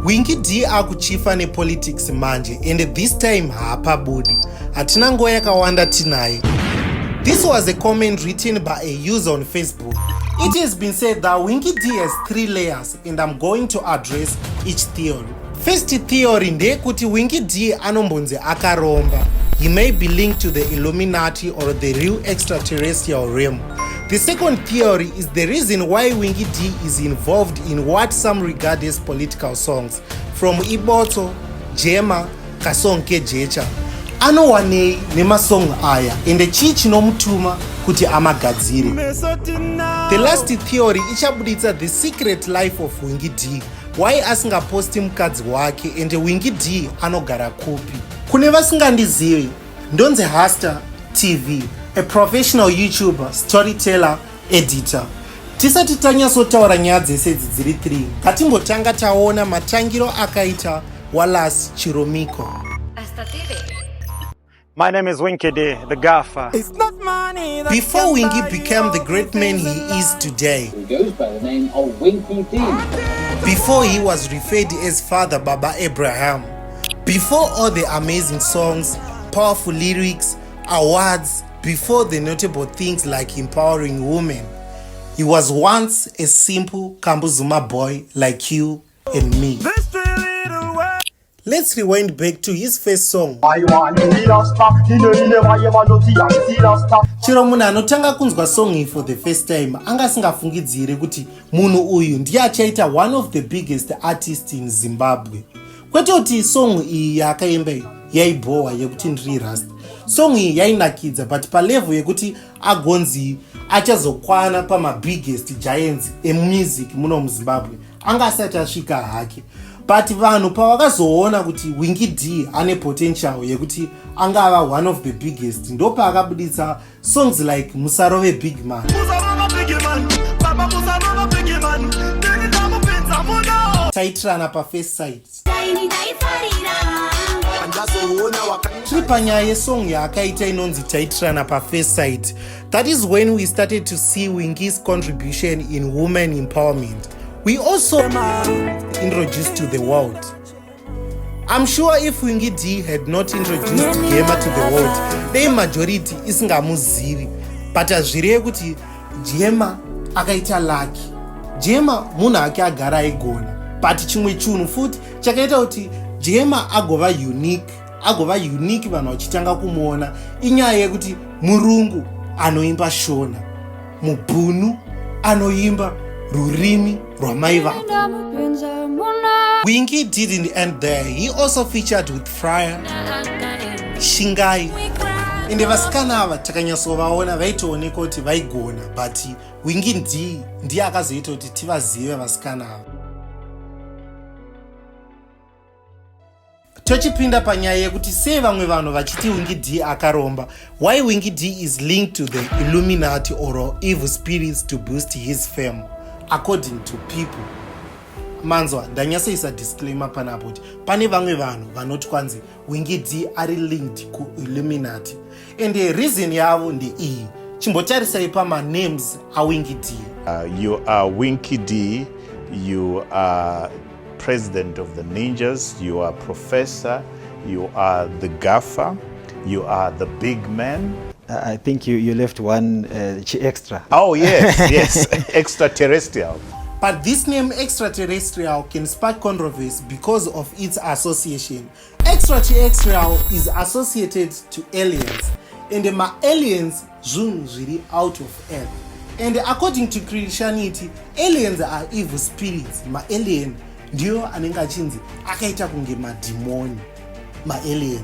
Winky D akuchifa nepolitics manje, and this time haapabudi. Hatina nguva yakawanda tinaye. This was a comment written by a user on Facebook. It has been said that Winky D has three layers, and I'm going to address each theory. First theory ndeyekuti Winky D anombonzi akaromba. He may be linked to the Illuminati or the real extraterrestrial realm. The second theory is the reason why Winky D is involved in what some regard as political songs, from Ibotso, Jema, kasong kejecha. Anowanei nemasong aya, ende chii chinomutuma kuti amagadzire? The last theory ichabuditsa the secret life of Winky D, why asingaposti mukadzi wake, ende Winky D anogara kupi. Kune vasingandizivi, ndonzi Haster TV, a professional YouTuber, storyteller, editor. Tisati tanyatsotaura nyaya dzese idzi dziri 3, ngatimbotanga taona matangiro akaita Wallace Chirumiko. My name is Winky D, the Gaffer. It's not money that Before can Winky buy became you the great man he is today, who goes by the name of Winky D. Before he was referred as Father Baba Abraham, before all the amazing songs, powerful lyrics, awards, before the notable things like empowering women, he was once a simple Kambuzuma boy like you and me. This little world. Let's rewind back to his first song. Chero munhu anotanga kunzwa song iyi for the first time anga asingafungidziri kuti munhu uyu ndiye achaita one of the biggest artists in Zimbabwe. Kwete kuti song iyi yaakaimba iyi yaibhowa yekuti "Ndiri Rasta". Song iyi yainakidza, but palevel yekuti agonzi achazokwana pamabiggest giants emusic muno muZimbabwe, anga asati asvika hake. But vanhu pavakazoona kuti Winky D ane potential yekuti angava one of the biggest, ndopaakabuditsa songs like "Musarove Big Man". Musarova Big Man, Baba Musarova Big Man. Ndini ndamupinza muno. "Taitirana pafirst sight". Tiri panyaya yesong yaakaita inonzi "Taitirana pafirst sight", that is when we started to see Winky's contribution in women empowerment. We also introduced to the world. I'm sure if Winky D had not introduced Gema to the world, dei majority isingamuzivi. But hazvireve kuti Jema akaita lucky. Jema munhu ake agara aigona, but chimwe chinhu futi chakaita kuti Jema agova unique, vanhu vachitanga kumuona, inyaya yekuti murungu anoimba Shona, mubhunu anoimba rurimi rwamai vako. Winky didn't end there. He also featured with Fryer Shingai. Ende vasikana ava takanyatsovaona, vaitooneka kuti vaigona, but Winky D ndiye akazoita kuti tivazive vasikana ava. Tochipinda panyaya yekuti sei vamwe vanhu vachiti Winky D akaromba, why Winky D is linked to the Illuminati or evil spirits to boost his fame, according to people. Manzwa, ndanyatsoisa disclaimer panapo kuti pane vamwe vanhu vanoti kwanzi Winky D ari linked kuIlluminati, and reason yavo ndeiyi. Chimbotarisai pamanames aWinky D. You are Winky D, you are president of the Ninjas, you are professor, you are the gaffer, you are the big man. I think you left one extra. Oh, yes, extraterrestrial. But this name extraterrestrial can spark controversy because of its association. Extraterrestrial is associated to aliens, and ma-aliens zvinhu zviri out of earth. And according to Christianity, aliens are evil spirits. Ma-alien ndiyo anenge achinzi akaita kunge madhimoni, maalien.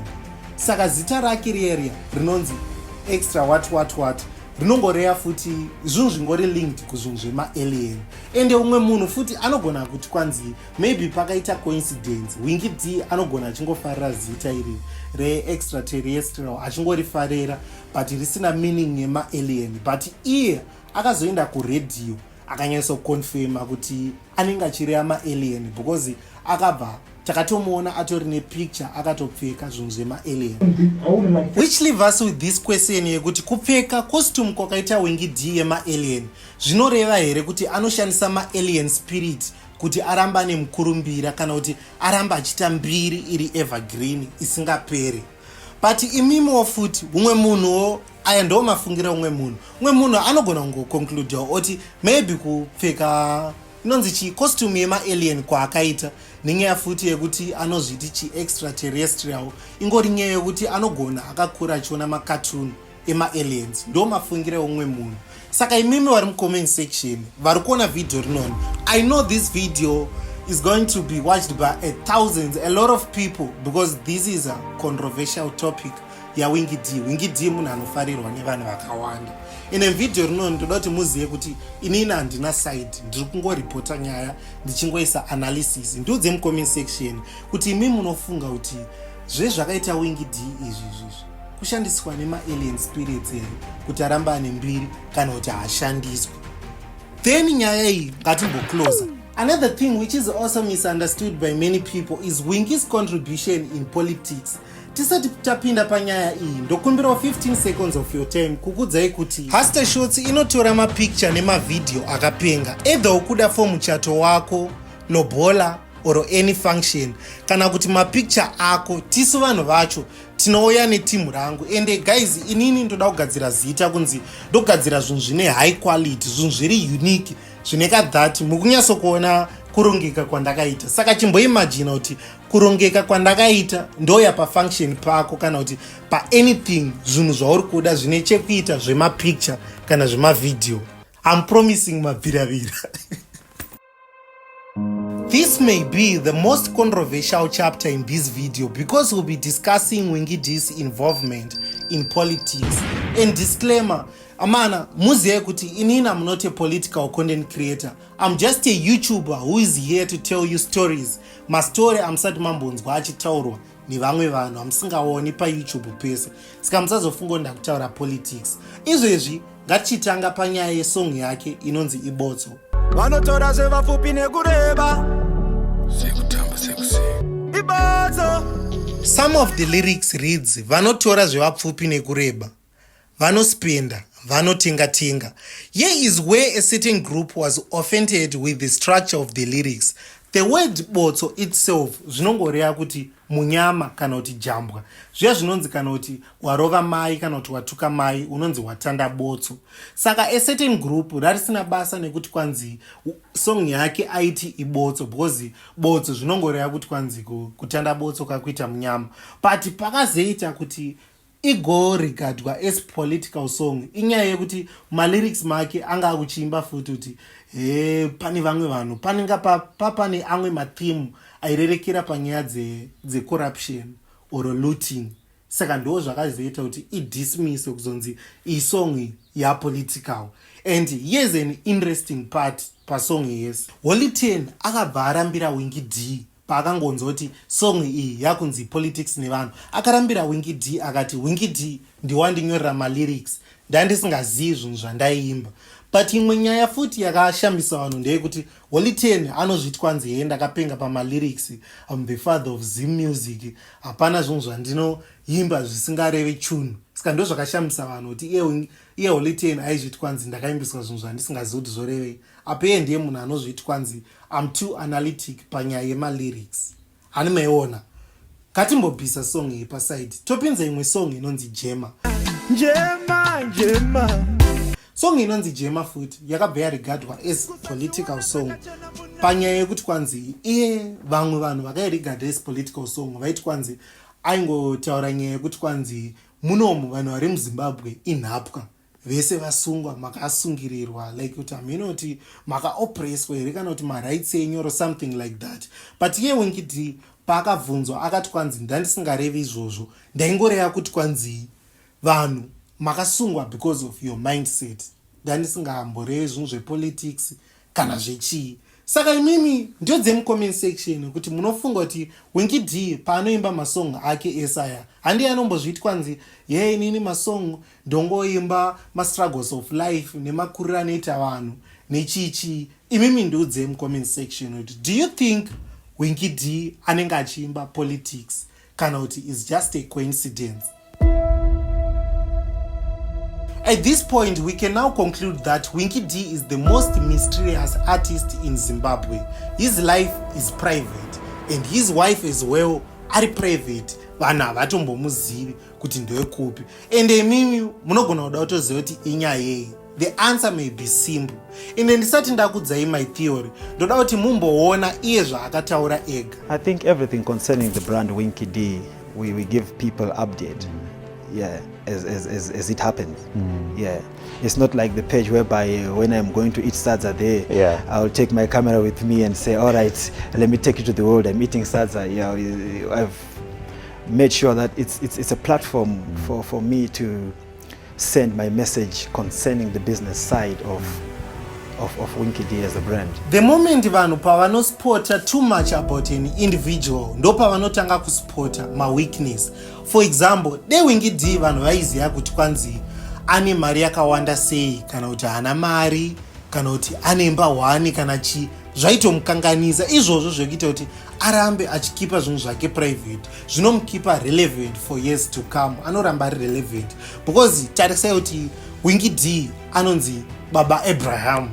Saka zita rake riyeria rinonzi extra what what what rinongoreya futi zvinhu zvingori linked kuzvinhu zvemaalien. Ende umwe munhu futi anogona kuti kwanzi maybe pakaita coincidence, Winky D anogona achingofarira zita iri reextraterrestrial, achingorifarira, but risina meaning yemaalien. But iye akazoenda kuredhiyo akanyatsoconfirma kuti anenge achireva maalien, because akabva takatomuona atori nepicture akatopfeka zvinhu zvemaalien, which leave us with this question yekuti kupfeka costume kwakaita Winky D yemaalien zvinoreva here kuti anoshandisa maalien spirit? Kuti aramba ane mukurumbira kana kuti aramba achiita mbiri iri evergreen isingaperi. But imimiwo futi, umwe munhuwo, aya ndo mafungiro umwe munhu. Umwe munhu anogona kungoconcludawo oti maybe kupfeka inonzi chii, costume yemaalien kwaakaita, nenyaya futi yekuti anozviti chiextraterrestrial, ingori nyaya yekuti anogona akakura achiona macartoon emaaliens. Ndo mafungiro eumwe munhu. Saka imimi vari mucomment section vari kuona vhidhiyo rinoni, I know this video is going to be watched by a thousands, a lot of people, because this is a controversial topic yaWinky D. Winky D munhu anofarirwa nevanhu vakawanda. Ine vhidhiyo rinoni ndoda kuti muzive kuti inini handina side, ndiri kungoripota nyaya ndichingoisa analysis. Ndiudze mucomment section kuti imi munofunga kuti zvezvakaita Winky D izvi izvizvi kushandiswa nemaalien spirits here kuti aramba ane mbiri, kana kuti haashandiswi? Then nyaya iyi ngatimboclosa. Another thing which is also misunderstood by many people is Winky's contribution in politics. Tisati tapinda panyaya iyi, ndokumbirawo 15 seconds of your time kukudzai kuti Haster Shots inotora mapicture nemavhidhiyo akapenga, either ukuda for muchato wako, lobola or any function, kana kuti mapicture ako. Tisu vanhu vacho tinouya netimu rangu. Ende guys, inini ndoda kugadzira zita kunzi ndogadzira zvinhu zvine high quality, zvinhu zviri unique, zvine kadhat. Mukunyatsokuona kurongeka kwandakaita. Saka chimboimagina kuti kurongeka kwandakaita, ndoya pafunction pako kana kuti paanything, zvinhu zvauri kuda zvine chekuita zvemapicture kana zvemavhidhiyo. I'm promising mabviravira. This may be the most controversial chapter in this video because we'll be discussing Winky D's involvement in politics. And disclaimer, amana, muzive kuti inini I'm not a political content creator. I'm just a YouTuber who is here to tell you stories. Mastori amusati mambonzwa achitaurwa nevamwe vanhu, amusingaoni paYouTube pese. Saka musazofunga ndakutaura politics. Izvezvi ngatichitanga panyaya yesong yake inonzi Ibotso. Vanotora zvevapfupi nekureba. Ibotso. Some of the lyrics reads, "Vanotora zvevapfupi nekureba, vanospenda, vanotenga-tenga." Here is where a certain group was offended with the structure of the lyrics. The word botso itself zvinongoreva kuti munyama kana kuti jambwa. Zviya zvinonzi kana kuti warova mai kana kuti watuka mai, unonzi watanda botso. Saka a certain group rarisina basa nekuti kwanzi song yake aiti ibotso, because botso zvinongoreva kuti kwanzi kutanda botso kakuita munyama. But pakazoita kuti igoregardwa as political song inyaya yekuti malyrics make anga akuchiimba futi kuti he, pane vamwe vanhu panenge papane amwe matheme airerekera panyaya dzecorruption or looting. Saka ndo zvakazoita kuti idismiss, kuzonzi isong yapolitical. And here's an interesting part pasong yese. Holy Ten akabva arambira Winky D paakangonzwa kuti song iyi yakunzi politics nevanhu. Akarambira Winky D akati, "Winky D ndiwandinyorera malyrics, ndandisingazivi zvinhu zvandaiimba." But imwe nyaya futi yakashambisa vanhu ndeyekuti Holy Ten anozviti kwanzi, "Hee, ndakapenga pamalyrics, am the father of Zim music, hapana zvinhu zvandinoimba zvisingareve chunhu." Saka ndo zvakashambisa vanhu kuti iye Holy Ten aizviti kwanzi, "Ndakaimbiswa zvinhu zvandisingazivi kuti zvorevei." Apo iye ndiye munhu anozviti kwanzi, "Am too analytic panyaya yemalyrics." Hani maiona? Ngatimbobvisa song iyi paside, topinza imwe song inonzi Jema. Njema, njema. Song inonzi Jema futi yakabva yaregardwa as political song panyaya yekuti kwanzi iye, vamwe vanhu vakairegarda as political song vaiti kwanzi aingotaura nyaya yekuti kwanzi munomu vanhu vari muZimbabwe inhapwa, vese vasungwa, makasungirirwa, like kuti haminoti makaopreswa here kana kuti marights enyu or something like that. But iye Winky D paakabvunzwa akati kwanzi, "Ndandisingarevi izvozvo, ndaingoreva kuti kwanzi vanhu makasungwa because of your mindset. Ndandisingamborevi zvinhu zvepolitics kana zvechii." Saka imimi ndio dzemucomment section kuti munofunga kuti Winky D paanoimba masong ake esaya, handiye anombozviiti kwanzi, "Ye, inini masong ndongoimba mastruggles of life nemakuriro anoita vanhu nechichi." Imimi ndiudzei mucomment section kuti do you think Winky D anenge achiimba politics kana kuti is just a coincidence? At this point, we can now conclude that Winky D is the most mysterious artist in Zimbabwe. His life is private and his wife as well ari private. Vanhu havatombomuzivi kuti ndewekupi. Ende imimi munogona kuda kutoziva kuti inyaya yei. The answer may be simple. Ende ndisati ndakudzai my theory, ndoda kuti mumboona iye zvaakataura ega. I think everything concerning the brand Winky D, we give people update. Yeah, as it happens. Yeah, it's not like the page whereby when I'm going to eat sadza there, I'll take my camera with me and say, "All right, let me take you to the world. I'm eating sadza." Yeah, I've made sure that it's a platform for me to send my message concerning the business side of Winky D as a brand. The moment vanhu pavanospota too much about an individual, ndo pavanotanga kuspota maweakness. For example, dai Winky D vanhu vaiziva kuti kwanzi ane mari yakawanda sei, kana kuti haana mari, kana kuti ane imba 1 kana chii, zvaitomukanganisa. Izvozvo zvekuita kuti arambe achikeepa zvinhu zvake private zvinomukeepa relevant for years to come. Anoramba ari relevant because tarisai kuti Winky D anonzi Baba Abraham.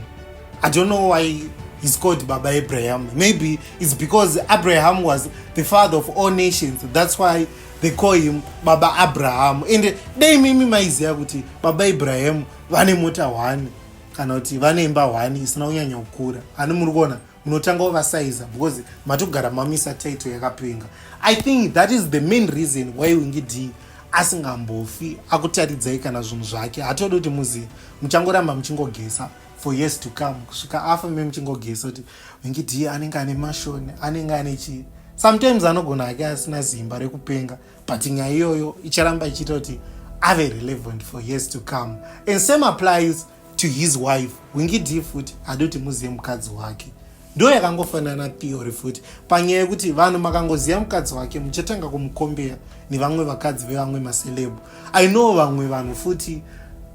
I don't know why he's called Baba Abraham. Maybe it's because Abraham was the father of all nations. That's why they call him Baba Abraham. And dai mimi maiziva kuti Baba Abraham vane mota 1 kana kuti vane imba 1 isina kunyanya kukura, ani muri kuona munotanga kuvasaiza because matogara mamisa title yakapenga. I think that is the main reason why Winky D asingambofi akutaridzai kana zvinhu zvake. Hatodi kuti muzive, muchangoramba muchingogesa for years to come kusvika afa, me muchingogesa kuti Winky D anenge ane mashoni, anenge ane chii. Sometimes anogona ake asina zimba rekupenga, but nyaya iyoyo icharamba ichiita kuti ave relevant for years to come. And same applies to his wife. Winky D futi hadi kuti muzive mukadzi wake. Ndo yakangofanana theory futi panyaya yekuti vanhu makangoziva mukadzi wake, muchatanga kumucompare nevamwe vakadzi vevamwe maceleb. I know vamwe vanhu futi,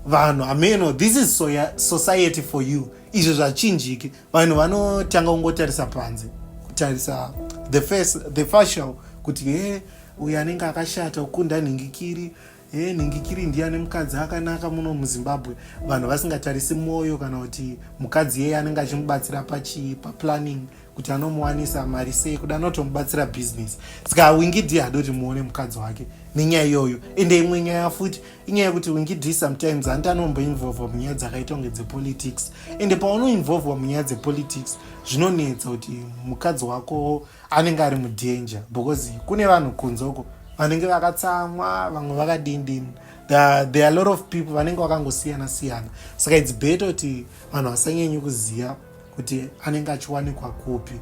vanhu ameno, this is society for you. Izvo zvachinjiki, vanhu vanotanga kungotarisa panze, kutarisa the face, the facial, kuti he, uyu anenge akashata kukunda nhingikiri, he, nhingikiri ndiye ane mukadzi akanaka muno muZimbabwe. Vanhu vasingatarisi mwoyo kana kuti mukadzi yeye anenge achimubatsira pachii, paplanning, kuti anomuwanisa mari sei, kuda anotomubatsira business. Saka Winky D hadi kuti muone mukadzi wake nenyaya iyoyo. Ende imwe nyaya futi inyaya yekuti Winky D sometimes hanti anomboinvolva munyaya dzakaita kunge dzepolitics. Ende paunoinvolvwa munyaya dzepolitics, zvinonetsa kuti mukadzi wako anenge ari mudanger, because kune vanhu kunze uko vanenge vakatsamwa, vamwe vakadindini. There are a lot of people vanenge vakangosiyana siyana. Saka it's better kuti vanhu vasanyanyi kuziva kuti anenge achiwanikwa kupi.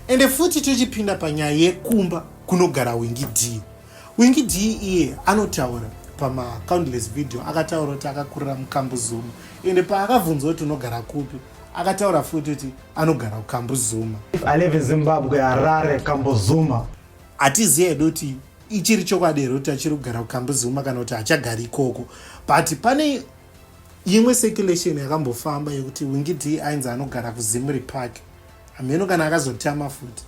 Ende futi tochipinda panyaya yekumba kunogara Winky D. Winky D iye anotaura pamacountless video, akataura kuti akakurira muKambuzuma. Ende paakabvunzwa kuti unogara kupi, akataura futi kuti anogara kuKambuzuma. I live in Zimbabwe, Harare, Kambuzuma. Hatizivi hedu kuti ichiri chokwadi here kuti achiri kugara kuKambuzuma kana kuti hachagari ikoko, but pane imwe circulation yakambofamba yekuti Winky D ainzi anogara kuZimri Park. Hameno kana akazotama futi.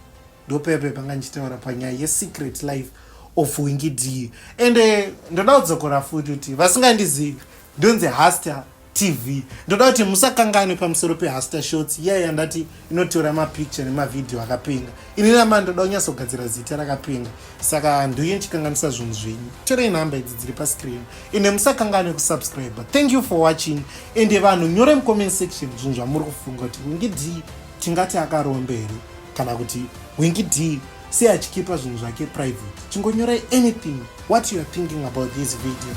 Ndopepe panga ndichitaura panyaya yesecret life of Winky D. Ende ndoda kudzokora futi kuti vasingandizivi, ndonzi Haster TV. Ndoda kuti musakanganwe pamusoro peHaster Shots iya yandati inotora mapicture nemavhidhiyo akapenga. Ini nama ndoda kunyatsogadzira zita rakapenga, saka nduye ndichikanganisa zvinhu zvenyu. Torei nhamba idzi dziri pascreen. Ende musakanganwe kusubscribe. Thank you for watching. Ende vanhu, nyore mucomment section zvinhu zvamuri kufunga kuti Winky D tingati akarombe here, kana kuti Winky D sei achikeepa zvinhu zvake private. Chingonyorai anything what you are thinking about this video.